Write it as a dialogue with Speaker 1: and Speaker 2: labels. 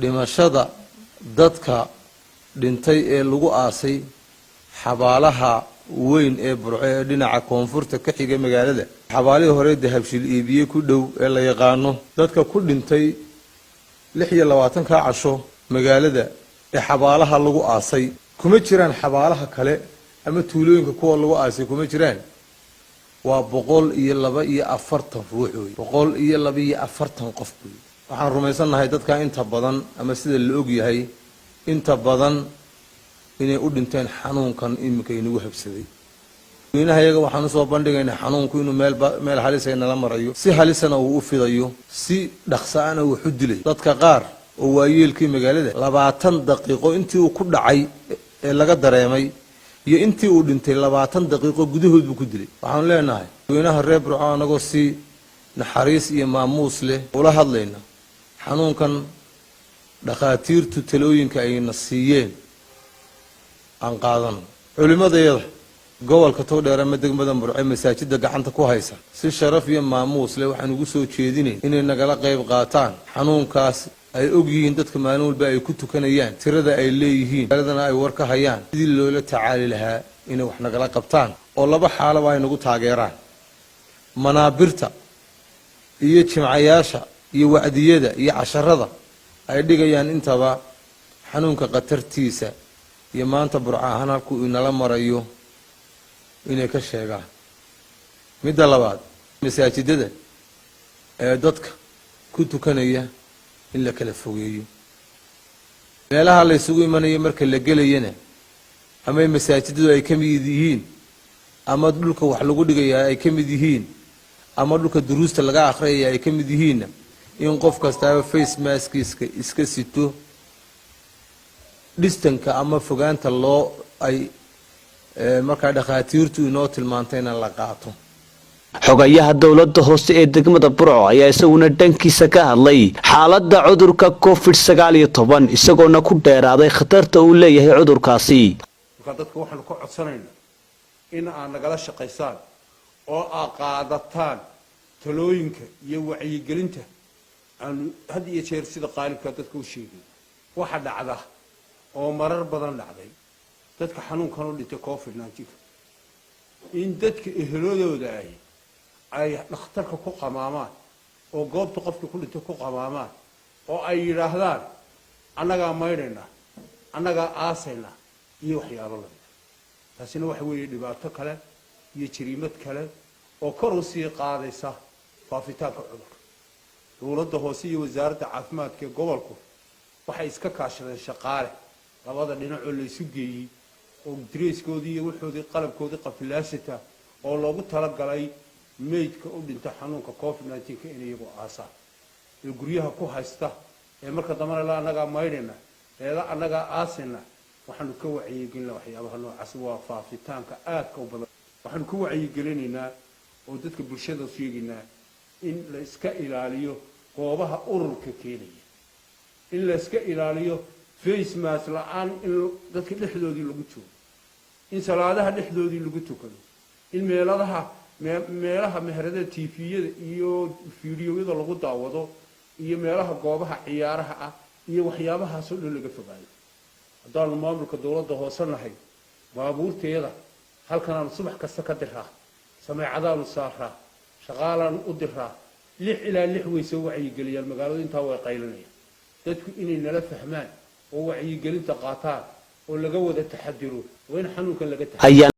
Speaker 1: Dhimashada dadka dhintay ee lagu aasay xabaalaha weyn ee Burco ee dhinaca koonfurta ka xiga magaalada, xabaalihii hore Dahabshiil iibiye ku dhow ee la yaqaano, dadka ku dhintay 26-ka casho magaalada ee xabaalaha lagu aasay, kuma jiraan xabaalaha kale ama tuulooyinka kuwa lagu aasay kuma jiraan, waa 142 ruux wey, 142 qof wey. Waxaan rumaysannahay dadka inta badan, ama sida la og yahay, inta badan inay u dhinteen xanuunkan iminka inagu habsaday. Weynaha iyaga waxaan usoo bandhigaynaa xanuunku inuu meelba meel halisa nala marayo, si halisana uu u fidayo, si dhaqsa-ana wax u dilay dadka qaar oo waayeelkii magaalada. 20 daqiiqo intii uu ku dhacay ee laga dareemay iyo intii uu dhintay, 20 daqiiqo gudahood buu ku dilay. Waxaanu leenahay weynaha reer Burco, anagoo si naxariis iyo maamuus leh ula hadlayna, xanuunkan dhakhaatiirtu talooyinka ayna siiyeen aan qaadano. Culimmadayada gobolka Togdheer ama degmada Burce masaajida gacanta ku haysa, si sharaf iyo maamuus leh waxaan ugu soo jeedinayn inay nagala qayb qaataan xanuunkaas ay og yihiin dadka maalin walba ay ku tukanayaan, tirada ay leeyihiin, magaaladana ay war ka hayaan, sidii loola tacaali lahaa inay wax nagala qabtaan oo laba xaalaba ay nagu taageeraan: manaabirta iyo jimcayaasha iyo wacdiyada iyo casharada ay dhigayaan intaba, xanuunka khatartiisa iyo maanta Burco ahaan halkuu inala marayo inay ka sheegaan. Midda labaad, masaajidada ee dadka ku tukanaya in la kala fogeeyo, meelaha la isugu imanayo marka la gelayana, ama masaajidadu ay ka mid yihiin, ama dhulka wax lagu dhigayaa ay ka mid yihiin, ama dhulka duruusta laga akhriyaya ay ka mid yihiinna, in qof kastaaba face mask-iiska iska sito, distance-ka ama fogaanta loo ay markaa dhakhaatiirtu inoo tilmaantayna la qaato.
Speaker 2: Xogayaha dowlada hoose ee degmada Burco ayaa isaguna dhankiisa ka hadlay xaalada cudurka COVID-19, isagoona ku dheeraaday khatarta uu leeyahay cudurkaasi.
Speaker 3: Markaa dadka waxaanu ka codsanaynaa in aad nagala shaqaysaan oo aad qaadataan talooyinka iyo wacyigelinta aanu had iyo jeer sida qaalibka dadka u sheegay. Waxa dhacda oo marar badan dhacday, dadka xanuunkan u dhintay COVID-19, in dadka eheladooda ahi ay dhakhtarka ku qamaamaan oo goobta qofka ku dhintay ku qamaamaan oo ay yidhaahdaan, "Annagaa maydhayna, annagaa aasayna," iyo waxyaabo lamida. Taasina waxa weeye dhibaato kale iyo jariimad kale oo kor u sii qaadaysa faafitaanka cudurka. Dowladda hoose iyo wasaaradda caafimaadka ee gobolku waxay iska kaashadeen shaqaale labada dhinacoo laysu geeyey oo dareyskoodii iyo waxoodii qalabkoodii qafilaasata oo loogu talagalay meydka u dhinta xanuunka COVID-19-ka in iyagu aasaan, ee guryaha ku haysta, ee marka dambena la annagaa maydhayna, eela annagaa aasayna. Waxaanu ka wacyigelinaa waxyaabaha noocaas, waa faafitaanka aadka u badan. Waxaanu ka wacyigelinaynaa oo dadka bulshada sheegaynaa in la iska ilaaliyo goobaha ururka keenaya, in la iska ilaaliyo face mask la'aan in dadka dhexdoodii lagu joogo, in salaadaha dhexdoodii lagu tukado, in meeladaha meelaha meherada TV-yada iyo fiidiyoyada lagu daawado iyo meelaha goobaha ciyaaraha ah iyo waxyaabahaasoo dhan laga fogaado. Haddaanu maamulka dowladda hoose nahay, baabuurteeda halkanaanu subax kasta ka diraa, sameecadaanu saaraa, shaqaalaanu u diraa, 6 ilaa 6 way soo wacyigeliyaan magaaladu. Intaa way qaylinayaan dadku inay nala fahmaan oo wacyigelinta qaataan oo laga wada taxadiro, waa in xanuunkan laga taxadiro.